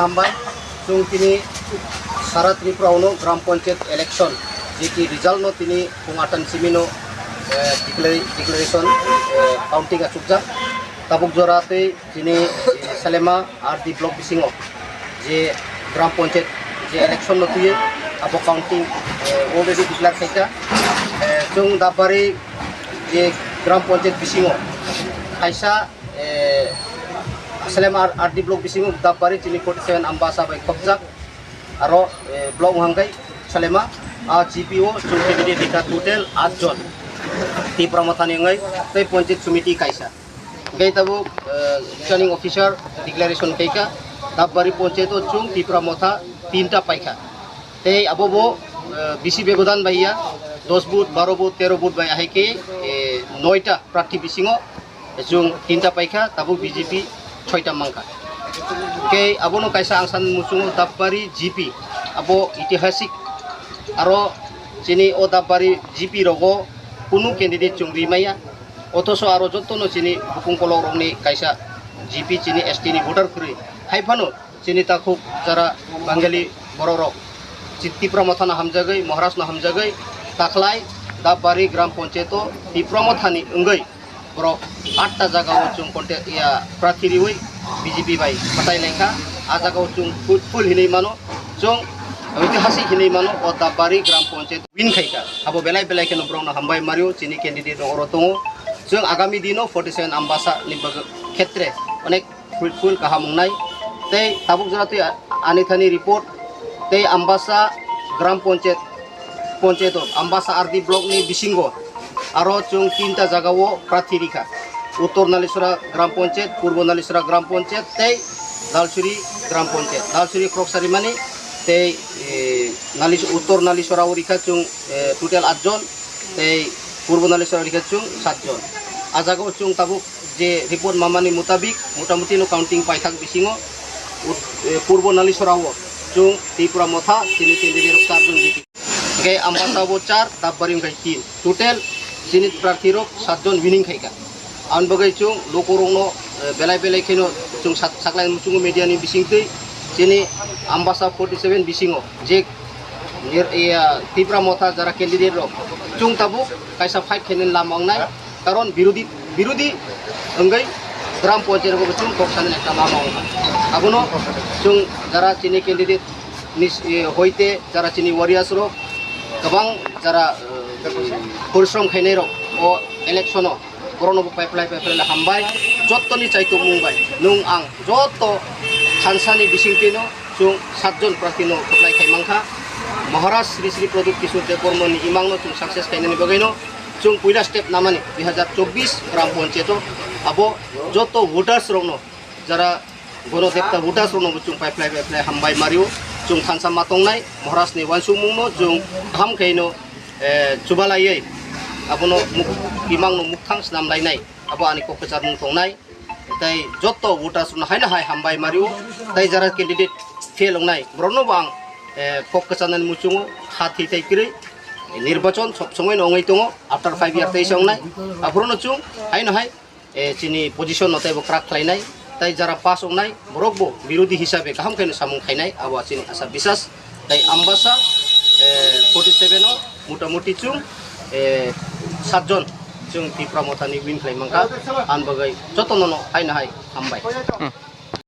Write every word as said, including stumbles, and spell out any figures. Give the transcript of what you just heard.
Hambai, chwng tini sara Tripura uno Gram Panchayat election, jiti result no tini pung atan simi no, eh, declare-, declaration, eh, counting achukjak. Tabuk jora tei tini, eh, Salema R D block bisingo je Gram Panchayat je election no twiwi abo counting, eh, already declare khaikha. Eh, chwng Dapbari je Gram Panchayat bisingo kaisa, eh, Salema R D block bisingo Dapbari chini forty seven Ambasa bai khopjak. Aro, eh, block wngkha khe Salema, a G P o chwng candidate rikha total aat jon. Tipra Mothani wngwi tei Panchayat Samiti kaisa. Hingke tabuk, eh, returning officer declaration khaikha, Dapbari Panchayat o chwng Tipra Motha tinta paikha. Tei abo bo, eh, bisi bebodan bai ya, dos vote, baro vote, tero vote bai ahai khe, eh, noita prarthi bisingo chwng tinta paikha, tabuk B J P soita mankha. Hingke abono kaisa ang san muchungo Dapbari G P, abo itihasik, aro chini o Dapbari G P rogo kunu candidate chwng ri maya. Othoso aro jotono chini bukung kolok rokni kaisa G P chini S T ni voter kwrwi. Hai phano chini takhuk jara Bangali borok rok chi-, Tipra Mothano hamjagwi, Maharaj no hamjagwi, takhlai Dapbari Gram Panchayat o Tipra Mothani wngwi borok atta jaga o chwng konte-, ya, prarthi riwi B J P bai kwtai naikha. A jaga o chwng fruitful hinwi mano, chwng oitihasik hinwi mano, o Dapbari Gram Panchayat win khaikha. Abo belai belai kheno borokno hambai mario, chini candidate rok oro tongo. Chwng agami dino forty seven Ambasa ni bagwi khetre onek fruitful kaham wngnai. Tei tabuk jora twi a-, ani thani report tei Ambasa Gram Panchayat, Panchayat o Ambasa R D block ni bisingo aro chwng tinta jaga o prarthi rikha. Uttor Nalisora Gram Panchayat, Purbo Nalisora Gram Panchayat tei Dalsuri Gram Panchayat. Dalsuri khoroksa rimani tei, eh, Nalis-, Uttor Nalisora o rikha chwng, eh, total aat jon tei Purbo Nalisora o rikha chwng saat jon. A jaga o chwng tabuk je report mamani mutabik, motamuti no counting paithak bisingo ut-, eh, Purbo Nalisora o chwng Tipra Motha chini candidate rok char jon jiti. Hingke Ambasa bo char, Dapbari wngkha tin. Total chini prarthi rok saat jon winning khaikha. Aboni bagwi chwng lukurokno, eh, belai belai kheno chwng sak-, saklai muchungo media ni bisingtwi chini Ambasa forty seven bisingo je nir-, iya, Tipra Motha jara candidate rok chwng tabuk kaisa fight khainani lama wngnai, karon birodhi, birodhi wngwi Gram Panchayat rok chwng kok sanani ekta lama wngkha. Abono chwng jara chini candidate ni, eh, hoite jara chini warriors rok kwbang jara, eh, porishrom khainai rok o election o borokno bo paiplai paiplai hambai, jottoni chaitukmung bai nwng ang jotto thansani bisingtwino chwng saat jon prarthino kwplai khai mankha. Maharaj Sri Sri Pradyut Kishore Debbarma ni imang no chwng success khainani bagwi no chwng puila step namani dui hazar chobbish gram panchayat o abo joto voters rok no jara Gono Debta voters rok no bo chwng paiphlai paiphlai hambai mario. Chwng thansa ma tongnai Maharaj ni uansukmung no chwng kaham khe no, eh, chubalaiwi abono muk-, imang no mukthang snam lainai abo ani kok kwcharmung tongnai. Tei joto voters rok no hai no hai hambai mario. Tei jara candidate fail wngnai borok no bo ang, eh, kok kwcharnani muchungo kha thwi tai kwrwi. Nirbachon sob somoi no wngwi tongo, after five year teisa wngnai. Aphuru no chwng hai no hai eh, chini position no teibo crack khlainai, tei jara pass wngnai borok bo birodhi hisabe kaham khe no samung khainai, abo chini asa bisas. Tei Ambasa, eh, forty seven o motamuti chwng, eh, satjon chwng Tipra Motha ni win khlai mankha, ang bagwi jotono no hai no hai hambai.